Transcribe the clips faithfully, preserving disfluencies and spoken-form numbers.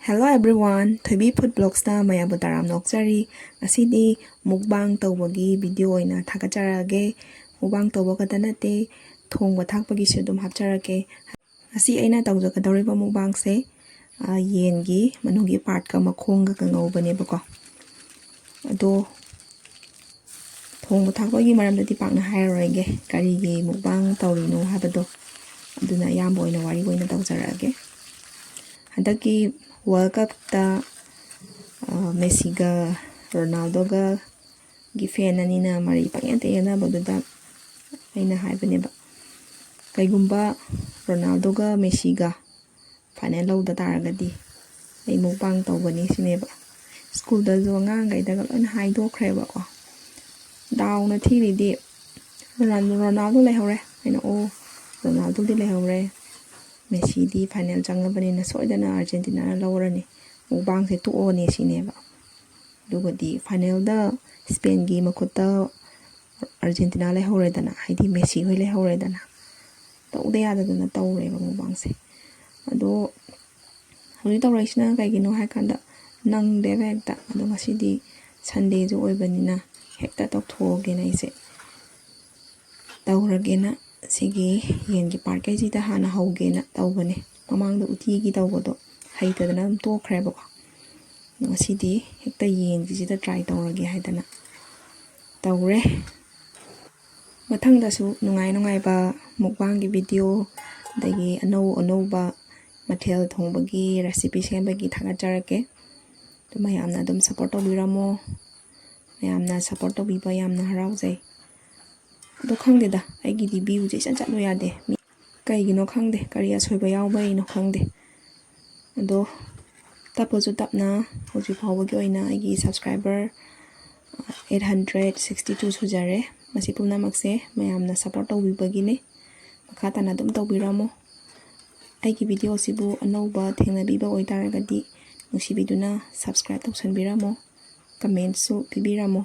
Hello everyone, Thoibi Food Vlogsꯇ ꯃꯌꯥꯝꯕꯨ ꯇꯔꯥꯝꯅ ꯑꯣꯛꯆꯔꯤ꯫ ꯉꯁꯤꯗꯤ mukbang ꯇꯧꯕꯒꯤ video ꯑꯣꯏꯅ ꯊꯥꯒꯠꯆꯔꯛꯑꯒꯦ꯫ Mukbang ꯇꯧꯕ ꯈꯛꯇ ꯅꯠꯇꯦ, ꯊꯣꯡꯕ ꯊꯥꯛꯄꯒꯤꯁꯨ ꯑꯗꯨꯝ ꯍꯥꯞꯆꯔꯛꯀꯦ꯫ ꯉꯁꯤ ꯑꯩꯅ ꯇꯧꯖꯒꯗꯧꯔꯤꯕ mukbangꯁꯦ, ꯑ, ꯌꯦꯟꯒꯤ ꯃꯅꯨꯡꯒꯤ partꯀ ꯃꯈꯣꯡꯒ ꯉꯧꯕꯅꯦꯕꯀꯣ꯫ ꯑꯗꯣ ꯊꯣꯡꯕ ꯊꯥꯛꯄꯒꯤ ꯃꯔꯝꯗꯗꯤ ꯄꯥꯛꯅ ꯍꯥꯏꯔꯔꯣꯏꯒꯦ, ꯀꯔꯤꯒꯤ mukbang ꯇꯧꯔꯤꯅꯣ ꯍꯥꯏꯕꯗꯣ, ꯑꯗꯨꯅ ꯑꯌꯥꯝꯕ ꯑꯣꯏꯅ ꯋꯥꯔꯤ ꯑꯣꯏꯅ ꯇꯧꯖꯔꯛꯑꯒꯦ꯫ ꯍꯟꯗꯛꯀꯤ World Cupꯇ, ꯑ, ꯃꯦꯁꯤꯒ ꯔꯣꯅꯥꯜꯗꯣꯒꯒꯤ fan ꯑꯅꯤꯅ ꯃꯔꯩ ꯄꯪꯌꯦꯠꯇ ꯌꯦꯠꯅꯕꯗꯨꯗ ꯑꯩꯅ ꯍꯥꯏꯕꯅꯦꯕ, ꯀꯩꯒꯨꯝꯕ ꯔꯣꯅꯥꯜꯗꯣꯒ ꯃꯦꯁꯤꯒ final ꯂꯧꯗ ꯇꯥꯔꯒꯗꯤ ꯑꯩ mukbang ꯇꯧꯒꯅꯤ ꯁꯤꯅꯦꯕ꯫ ꯁ꯭ꯀꯨꯜꯗꯁꯨ ꯑꯉꯥꯡꯈꯩꯗꯒ ꯂꯣꯏꯅ ꯍꯥꯏꯗꯣꯛꯈ꯭ꯔꯦꯕꯀꯣ꯫ ꯗꯥꯎꯅ ꯊꯤꯔꯤꯗꯤ ꯔꯣꯅꯥꯜꯗꯣ, ꯔꯣꯅꯥꯜꯗꯣ ꯂꯩꯍꯧꯔꯦ꯫ ꯑꯩꯅ, "ꯑꯣ, ꯔꯣꯅꯥꯜꯗꯣꯗꯤ ꯂꯩꯍꯧꯔꯦ, ꯃꯦꯁꯤꯗꯤ final ꯆꯪꯉꯕꯅꯤꯅ ꯁꯣꯏꯗꯅ ꯑꯥꯔꯖꯦꯟꯇꯤꯅꯥꯅ ꯂꯧꯔꯅꯤ, mukbangꯁꯦ ꯇꯣꯛꯑꯅꯤ" ꯁꯤꯅꯦꯕ꯫ ꯑꯗꯨꯒꯗꯤ finalꯗ ꯁ꯭ꯄꯦꯟꯒꯤ ꯃꯈꯨꯠꯇ ꯑꯥꯔꯖꯦꯟꯇꯤꯅꯥ ꯂꯩꯍꯧꯔꯦꯗꯅ, ꯍꯥꯏꯗꯤ ꯃꯦꯁꯤ ꯍꯣꯏ ꯂꯩꯍꯧꯔꯦꯗꯅ꯫ ꯇꯧꯗ ꯌꯥꯗꯗꯅ ꯇꯧꯔꯦꯕ mukbangꯁꯦ꯫ ꯑꯗꯣ ꯍꯧꯖꯤꯛ ꯇꯧꯔꯛꯏꯁꯤꯅ ꯀꯩꯒꯤꯅꯣ ꯍꯥꯏꯀꯥꯟꯗ ꯅꯪꯗꯦꯕ ꯍꯦꯛꯇ꯫ ꯑꯗꯣ ꯉꯁꯤꯗꯤ Sundayꯁꯨ ꯑꯣꯏꯕꯅꯤꯅ ꯍꯦꯛꯇ ꯇꯧꯊꯣꯛꯑꯒꯦꯅ ꯑꯩꯁꯦ ꯇꯧꯔꯒꯦꯅ ꯁꯤꯒꯤ ꯌꯦꯟꯒꯤ partꯈꯩꯁꯤꯗ ꯍꯥꯟꯅ ꯍꯧꯒꯦꯅ ꯇꯧꯕꯅꯦ꯫ ꯃꯃꯥꯡꯗ ꯎꯇꯤꯒꯤ ꯇꯧꯕꯗꯣ ꯍꯩꯇꯗꯅ ꯑꯗꯨꯝ ꯇꯣꯛꯈ꯭ꯔꯦꯕꯀꯣ꯫ ꯉꯁꯤꯗꯤ ꯍꯦꯛꯇ ꯌꯦꯟꯒꯤꯁꯤꯗ try ꯇꯧꯔꯒꯦ ꯍꯥꯏꯗꯅ ꯇꯧꯔꯦ꯫ ꯃꯊꯪꯗꯁꯨ ꯅꯨꯡꯉꯥꯏ ꯅꯨꯡꯉꯥꯏꯕ mukbangꯒꯤ video, ꯑꯗꯒꯤ ꯑꯅꯧ ꯑꯅꯧꯕ ꯃꯊꯦꯜ ꯊꯣꯡꯕꯒꯤ recipe ꯁꯦꯝꯕꯒꯤ ꯊꯥꯒꯠꯆꯔꯛꯀꯦ꯫ ꯑꯗꯨ ꯃꯌꯥꯝꯅ ꯑꯗꯨꯝ support ꯇꯧꯕꯤꯔꯝꯃꯣ꯫ ꯃꯌꯥꯝꯅ support ꯇꯧꯕꯤꯕ ꯌꯥꯝꯅ ꯍꯔꯥꯎꯖꯩ꯫ ꯑꯗꯣ ꯈꯪꯗꯦꯗ, ꯑꯩꯒꯤꯗꯤ viewꯁꯦ ꯏꯆꯠ ꯆꯠꯂꯨ ꯌꯥꯗꯦ꯫ ꯃꯤ ꯀꯩꯒꯤꯅꯣ ꯈꯪꯗꯦ, ꯀꯔꯤ ꯑꯁꯣꯏꯕ ꯌꯥꯎꯕꯩꯅꯣ ꯈꯪꯗꯦ꯫ ꯑꯗꯣ ꯇꯞꯄꯁꯨ ꯇꯞꯅ ꯍꯧꯖꯤꯛ ꯐꯥꯎꯕꯒꯤ ꯑꯣꯏꯅ ꯑꯩꯒꯤ subscriber eight hundred sixty two ꯁꯨꯖꯔꯦ꯫ ꯃꯁꯤ ꯄꯨꯝꯅꯃꯛꯁꯦ ꯃꯌꯥꯝꯅ support ꯇꯧꯕꯤꯕꯒꯤꯅꯦ꯫ ꯃꯈꯥ ꯇꯥꯅ ꯑꯗꯨꯝ ꯇꯧꯕꯤꯔꯝꯃꯣ꯫ ꯑꯩꯒꯤ videoꯁꯤꯕꯨ ꯑꯅꯧꯕ ꯊꯦꯡꯅꯕꯤꯕ ꯑꯣꯏꯇꯥꯔꯒꯗꯤ ꯅꯨꯡꯁꯤꯕꯤꯗꯨꯅ subscribe ꯇꯧꯁꯟꯕꯤꯔꯝꯃꯣ, commentꯁꯨ ꯄꯤꯕꯤꯔꯝꯃꯣ꯫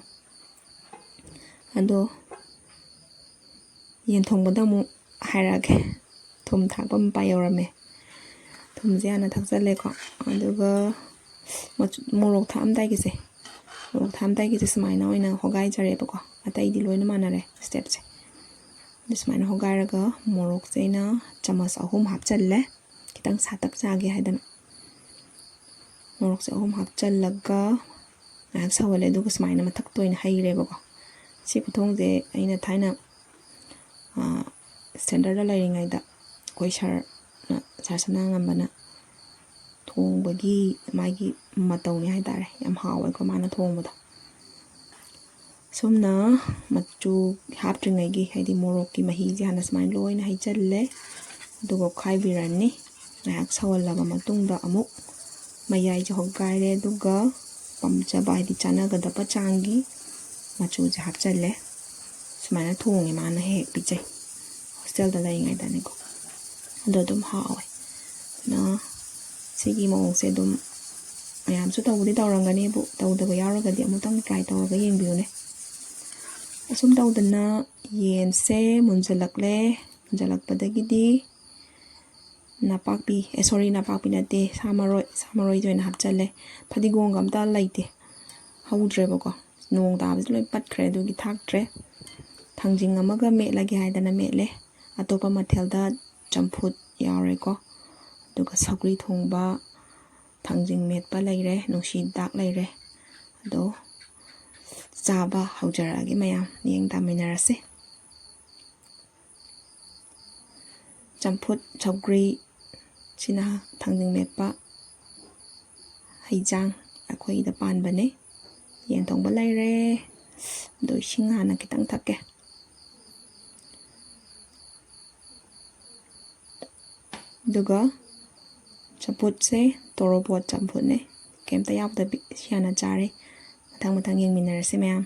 ꯑꯗꯣ ꯌꯦꯟ ꯊꯣꯡꯕꯗ ꯑꯃꯨꯛ ꯍꯥꯏꯔꯛꯑꯒꯦ꯫ ꯊꯨꯝ ꯊꯥꯛꯄ ꯃꯄꯥ ꯌꯧꯔꯝꯃꯦ꯫ ꯊꯨꯝꯁꯦ ꯍꯥꯟꯅ ꯊꯥꯛꯆꯜꯂꯦꯀꯣ꯫ ꯑꯗꯨꯒ ꯃꯆꯨ- ꯃꯣꯔꯣꯛ ꯊꯥꯛꯑꯝꯗꯥꯏꯒꯤꯁꯦ, ꯃꯣꯔꯣꯛ ꯊꯥꯛꯑꯝꯗꯥꯏꯒꯤꯁꯦ ꯁꯨꯃꯥꯏꯅ ꯑꯣꯏꯅ ꯍꯣꯒꯥꯏꯖꯔꯦꯕꯀꯣ꯫ ꯑꯇꯩꯗꯤ ꯂꯣꯏꯅ ꯃꯥꯟꯅꯔꯦ ꯁ꯭ꯇꯦꯞꯁꯦ꯫ ꯑꯗꯨ ꯁꯨꯃꯥꯏꯅ ꯍꯣꯒꯥꯏꯔꯒ ꯃꯣꯔꯣꯛꯁꯦ ꯑꯩꯅ ꯆꯥꯃꯁ ꯑꯍꯨꯝ ꯍꯥꯞꯆꯜꯂꯦ, ꯈꯤꯇꯪ ꯁꯥꯇꯛ ꯆꯥꯒꯦ ꯍꯥꯏꯗꯅ꯫ ꯃꯣꯔꯣꯛꯁꯦ ꯑꯍꯨꯝ ꯍꯥꯞꯆꯜꯂꯒ ꯉꯥꯏꯍꯥꯛ ꯁꯧꯍꯜꯂꯦ꯫ ꯑꯗꯨꯒ ꯁꯨꯃꯥꯏꯅ ꯃꯊꯛꯇ ꯑꯣꯏꯅ ꯍꯩꯔꯦꯕꯀꯣ꯫ ꯁꯤ ꯈꯨꯊꯣꯡꯁꯦ ꯑꯩꯅ ꯊꯥꯏꯅ ꯁ꯭ꯇꯦꯟꯗꯔꯗ ꯂꯩꯔꯤꯉꯩꯗ ꯑꯩꯈꯣꯏ ꯁꯥꯔꯅ, ꯁꯥꯔ ꯁꯅꯥꯉꯝꯕꯅ ꯊꯣꯡꯕꯒꯤ ꯃꯥꯒꯤ ꯃꯇꯧꯅꯤ ꯍꯥꯏꯇꯥꯔꯦ꯫ ꯌꯥꯝ ꯍꯥꯎꯋꯦꯀꯣ ꯃꯥꯅ ꯊꯣꯡꯕꯗꯣ꯫ ꯁꯨꯝꯅ ꯃꯆꯨ ꯍꯥꯞꯇ꯭ꯔꯤꯉꯩꯒꯤ, ꯍꯥꯏꯗꯤ ꯃꯣꯔꯣꯛꯀꯤ ꯃꯍꯤꯁꯦ ꯍꯥꯟꯅ ꯁꯨꯃꯥꯏꯅ ꯂꯣꯏꯅ ꯍꯩꯖꯤꯜꯂꯦ꯫ ꯑꯗꯨꯒ ꯑꯣꯠꯈꯥꯏꯕꯤꯔꯅꯤ꯫ ꯉꯥꯏꯍꯥꯛ ꯁꯧꯍꯜꯂꯕ ꯃꯇꯨꯡꯗ ꯑꯃꯨꯛ ꯃꯌꯥꯏꯁꯦ ꯍꯣꯒꯥꯏꯔꯦ꯫ ꯑꯗꯨꯒ ꯄꯥꯝꯖꯕ, ꯍꯥꯏꯗꯤ ꯆꯥꯟꯅꯒꯗꯕ ꯆꯥꯡꯒꯤ ꯃꯆꯨꯁꯦ ꯍꯥꯞꯆꯜꯂꯦ꯫ ꯁꯨꯃꯥꯏꯅ ꯊꯣꯡꯉꯦ ꯃꯥꯅ ꯍꯦꯛ ꯍꯦꯛ ꯄꯤꯖꯩ ꯍꯣꯁꯇꯦꯜꯗ ꯂꯩꯔꯤꯉꯩꯗꯅꯤꯀꯣ꯫ ꯑꯗꯣ ꯑꯗꯨꯝ ꯍꯥꯎꯋꯦ꯫ ꯑꯗꯨꯅ ꯁꯤꯒꯤ ꯃꯑꯣꯡꯁꯦ ꯑꯗꯨꯝ ꯃꯌꯥꯝꯁꯨ ꯇꯧꯕꯗꯤ ꯇꯧꯔꯝꯒꯅꯤꯕꯨ, ꯇꯧꯗꯕ ꯌꯥꯎꯔꯒꯗꯤ ꯑꯃꯨꯛꯇꯪ ꯇ꯭ꯔꯥꯏ ꯇꯧꯔꯒ ꯌꯦꯡꯕꯤꯌꯨꯅꯦ꯫ ꯑꯁꯨꯝ ꯇꯧꯗꯅ ꯌꯦꯟꯁꯦ ꯃꯨꯟꯖꯜꯂꯛꯂꯦ꯫ ꯃꯨꯟꯖꯜꯂꯛꯄꯗꯒꯤꯗꯤ ꯅꯄꯥꯛꯄꯤ, ꯑꯦ, ꯁꯣꯔꯤ, ꯅꯄꯥꯛꯄꯤ ꯅꯠꯇꯦ, ꯁꯥ ꯃꯔꯣꯏ, ꯁꯥ ꯃꯔꯣꯏꯁꯦ ꯑꯣꯏꯅ ꯍꯥꯞꯆꯜꯂꯦ꯫ ꯐꯗꯤꯒꯣꯝꯒ ꯑꯝꯇ ꯂꯩꯇꯦ, ꯍꯧꯗ꯭ꯔꯦꯕꯀꯣ꯫ ꯅꯣꯡ ꯇꯥꯕꯁꯦ ꯂꯣꯏ ꯄꯠꯈ꯭ꯔꯦ, ꯑꯗꯨꯒꯤ ꯊꯥꯛꯇ꯭ꯔꯦ꯫ ꯊꯥꯡꯖꯤꯡ ꯑꯃꯒ ꯃꯦꯠꯂꯒꯦ ꯍꯥꯏꯗꯅ ꯃꯦꯠꯂꯦ꯫ ꯑꯇꯣꯞꯄ ꯃꯊꯦꯜꯗ ꯆꯝꯐꯨꯠ ꯌꯥꯎꯔꯦꯀꯣ, ꯑꯗꯨꯒ ꯁꯧꯒ꯭ꯔꯤ ꯊꯣꯡꯕ, ꯊꯥꯡꯖꯤꯡ ꯃꯦꯠꯄ ꯂꯩꯔꯦ, ꯅꯨꯡꯁꯤ ꯍꯤꯗꯥꯛ ꯂꯩꯔꯦ꯫ ꯑꯗꯣ ꯆꯥꯕ ꯍꯧꯖꯔꯛꯑꯒꯦ ꯃꯌꯥꯝ, ꯃꯤꯠꯌꯦꯡ ꯇꯥꯃꯤꯟꯅꯔꯁꯦ꯫ ꯆꯝꯐꯨꯠ, ꯁꯧꯒ꯭ꯔꯤ, ꯁꯤꯅ ꯊꯥꯡꯖꯤꯡ ꯃꯦꯠꯄ, ꯍꯩꯖꯥꯡ ꯑꯩꯈꯣꯏꯗ ꯄꯥꯟꯕꯅꯦ꯫ ꯌꯦꯟ ꯊꯣꯡꯕ ꯂꯩꯔꯦ꯫ ꯑꯗꯣ ꯏꯁꯤꯡ ꯍꯥꯟꯅ ꯈꯤꯇꯪ ꯊꯛꯀꯦ꯫ ꯑꯗꯨꯒ ꯆꯝꯐꯨꯠꯁꯦ ꯇꯣꯔꯣꯕꯣꯠ ꯆꯝꯐꯨꯠꯅꯦ, ꯀꯩꯝꯇ ꯌꯥꯎꯗꯕꯤ꯫ ꯁꯤ ꯍꯥꯟꯅ ꯆꯥꯔꯦ, ꯃꯊꯪ ꯃꯊꯪ ꯌꯦꯡꯃꯤꯟꯅꯔꯁꯦ ꯃꯌꯥꯝ꯫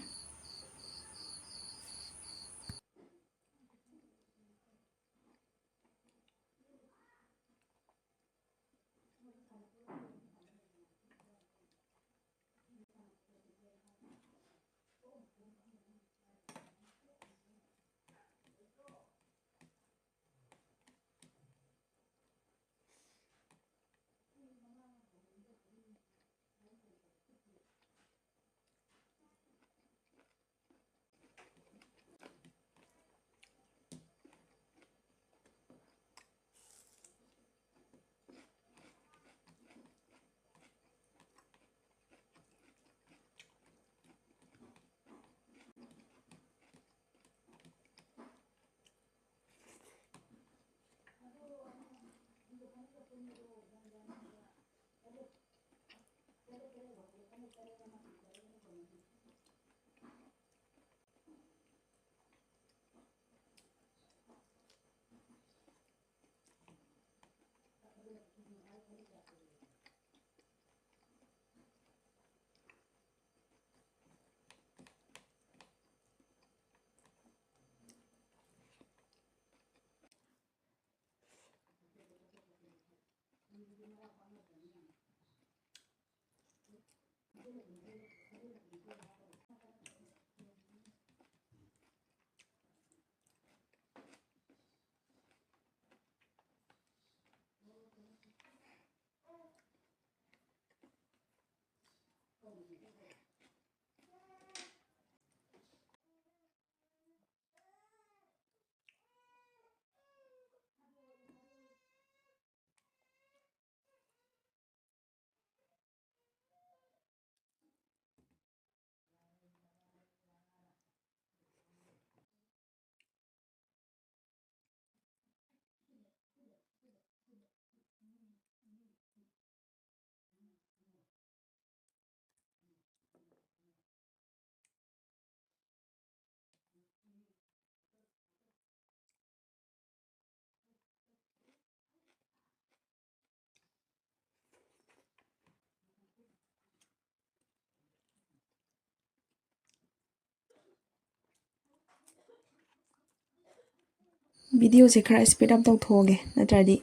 ꯚꯤꯗꯤꯑꯣꯁꯦ ꯈꯔ speed up ꯇꯧꯊꯣꯛꯑꯒꯦ, ꯅꯠꯇ꯭ꯔꯗꯤ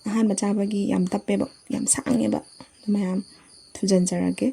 ꯑꯍꯥꯟꯕ ꯆꯥꯕꯒꯤ ꯌꯥꯝ ꯇꯞꯄꯦꯕ, ꯌꯥꯝ ꯁꯥꯡꯉꯦꯕ꯫ ꯑꯗꯨ ꯃꯌꯥꯝ ꯊꯨꯖꯟꯖꯔꯒꯦ꯫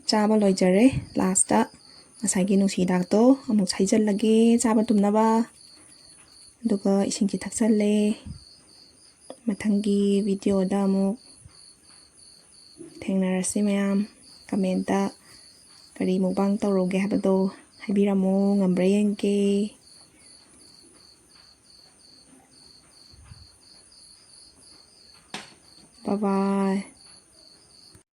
ꯆꯥꯕ ꯂꯣꯏꯖꯔꯦ꯫ Last ꯉꯁꯥꯏꯒꯤ ꯅꯨꯡꯁꯤ ꯍꯤꯗꯥꯛꯇꯣ ꯑꯃꯨꯛ ꯁꯥꯏꯖꯜꯂꯒꯦ ꯆꯥꯕ ꯇꯨꯝꯅꯕ꯫ ꯑꯗꯨꯒ ꯏꯁꯤꯡꯁꯤ ꯊꯛꯆꯜꯂꯦ꯫ ꯃꯊꯪꯒꯤ ꯚꯤꯗꯤꯑꯣꯗ ꯑꯃꯨꯛ ꯊꯦꯡꯅꯔꯁꯤ ꯃꯌꯥꯝ꯫ Comment ꯀꯔꯤ mukbang ꯇꯧꯔꯨꯒꯦ ꯍꯥꯏꯕꯗꯣ ꯍꯥꯏꯕꯤꯔꯝꯃꯨ, ꯉꯝꯕ꯭ꯔꯥ ꯌꯦꯡꯒꯦ꯫ Bye bye꯫